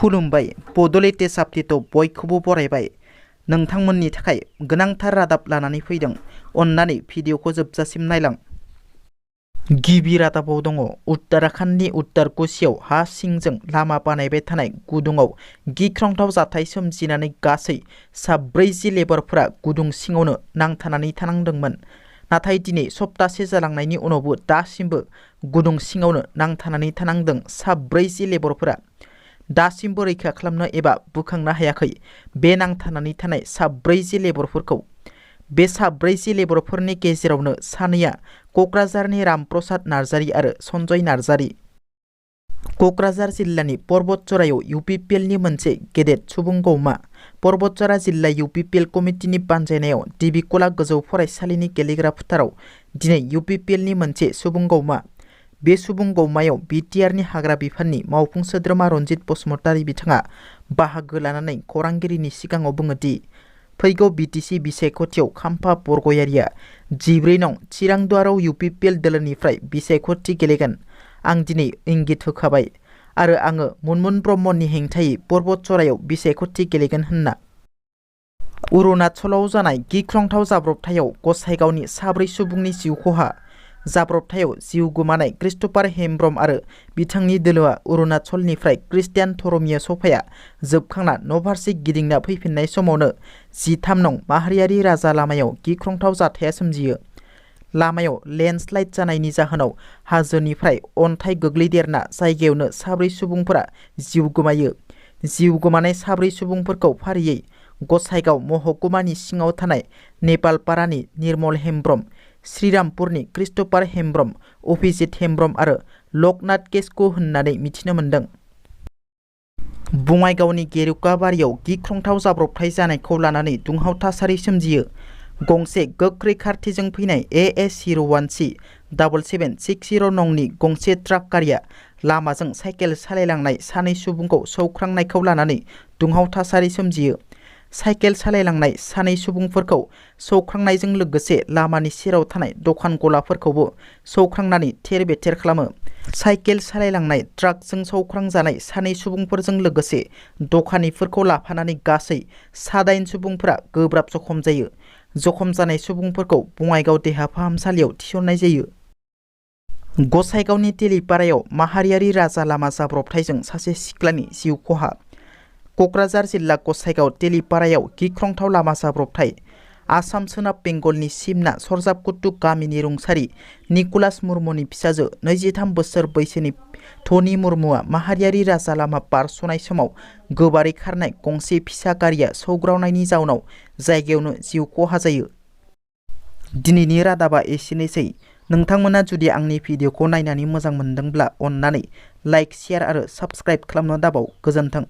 खुलुमबाय बड'लेण्ड साप्लिटआव बयखौबो बरायबाय। नोंथांमोननि थाखाय गोनांथार रादाब लानानै फैदों। अन्नानै भिडिअखौ जोबजासिम नायलां। गिबि रादाबाव दङ उत्तराखन्डनि उत्तर कुशीयाव हा सिंजों लामा बानायबाय थानाय गुदुङाव गिख्रंथाव जाथाय सोमजिनानै गासै 40 लेबारफोरा गुदुं सिङावनो नांथानानै थानांदोंमोन। नाथाय दिनै सप्तासे जालांनायनि उनावबो दासिमबो गुदुं सिङावनो नांथानानै थानांदों 40 लेबारफोरा। दासिमबो रैखा खालामनो एबा बोखांनो हायाखै बे नांथानानै थानाय 40 लेबारफोरखौ। बे 40 लेबारफोरनि गेजेरावनो सानैया क'क्राझारनि रामप्रसाद नार्जारी आरो सन्जय नार्जारी। क'क्राझार जिल्लानि पर्बतजरायाव इउपिपिएलनि मोनसे गेदेर सुबुं गौमा। पर्बतजरा जिल्ला इउपिपिएल कमिटिनि बानजायनायाव देबिकला गोजौ फरायसालिनि गेलेग्रा फोथाराव दिनै इउपिपिएलनि मोनसे सुबुं गौमा। बे सुबुं गौमायाव बिटिआरनि हाग्रा बिफाननि मावफुं सोद्रोमा रन्जित बसुमतारी बिथाङा बाहागो लानानै खौरांगिरिनि सिगाङाव बुङो दि फैगौ बिटिसि बिसायख'थियाव खाम्फा बरग'यारिया 14 नं चिरांदुवाराव इउपिपिएल दोलोनिफ्राय बिसायख'थि गेलेगोन। आं दिनै इंगित होखाबाय आरो आङो मुनमुन ब्रह्मनि हेंथायै पर्बतजरायाव बिसायख'थि गेलेगोन होनना। अरुणाचलाव जानाय गिख्रंथाव जाब्रबथायाव गसाइगावनि 4 सुबुंनि जिउ खहा। जाब्रबथायाव जिउ गोमानाय क्रिस्ट'फार हेमब्रम आरो बिथांनि दोलोआ अरुणाचलनिफ्राय क्रिस्टियान धर्मीय सभाया जोबखांना न'फारसे गिदिंना फैफिननाय समावनो 13 नं माहारियारि राजा लामायाव गिख्रंथाव जाथाया सोमजियो। लामायाव लेन्डस्लाइड जानायनि जाहोनाव हाजोनिफ्राय अन्थाइ गोग्लैदेरना जायगायावनो 4 सुबुंफोरा जिउ गोमायो। जिउ गोमानाय 4 सुबुंफोरखौ फारियै गसाइगाव महकुमानि सिङाव थानाय नेपालपारानि निर्मल हेमब्रम, श्रीरामपुरनि क्रिस्ट'फार हेमब्रम, अभिजित हेमब्रम आरो लकनाथ केसको होननानै मिथिनो मोन्दों। बङाइगावनि गेरुकाबारियाव गिख्रंथाव जाब्रबथाय जानायखौ लानानै दुंहाव थासारि सोमजियो। गंसे गोख्रै खारथिजों फैनाय AS01C 7760 नंनि गंसे ट्राक गारिया लामाजों साइकेल सालायलांनाय 2 सुबुंखौ सौख्रांनायखौ लानानै दुंहाव थासारि सोमजियो। साइकेल सालायलांनाय 2 सुबुंफोरखौ सौख्रांनायजों लोगोसे लामानि सेराव थानाय दखान गलाफोरखौबो सौख्रांनानै थेर बेथेर खालामो। साइकेल सालायलांनाय ट्राकजों सौख्रांजानाय 2 सुबुंफोरजों लोगोसे दखानिफोरखौ लाफानानै गासै 9 सुबुंफोरा गोब्राब जखम जायो। जखम जानाय सुबुंफोरखौ बङाइगाव देहा फाहामसालियाव थिसननाय जायो। गसाइगावनि तेलिपारायाव माहारियारि राजा लामा जाब्रबथायजों सासे सिख्लानि जिउ खहा। क'क्राझार जिल्ला गसाइगाव तेलिपारायाव गिख्रंथाव लामा जाब्रबथाय। आसाम सोनाब बेंगलनि सिमना सरजाबकुटु गामिनि रुंसारि निक'लास मुर्मुनि फिसाजो 23 बोसोर बैसोनि धनि मुर्मुआ माहारियारि राजा लामा बारस'नाय समाव गोबारै खारनाय गंसे फिसा गारिया सौग्रावनायनि जाउनाव जायगायावनो जिउ खहा जायो। दिनैनि रादाबा एसेनोसै। नोंथांमोना जुदि आंनि भिडिअखौ नायनानै मोजां मोनदोंब्ला अन्नानै लाइक, शेयार आरो साबस्क्राइब खालामनो दाबाव। गोजोन्थों।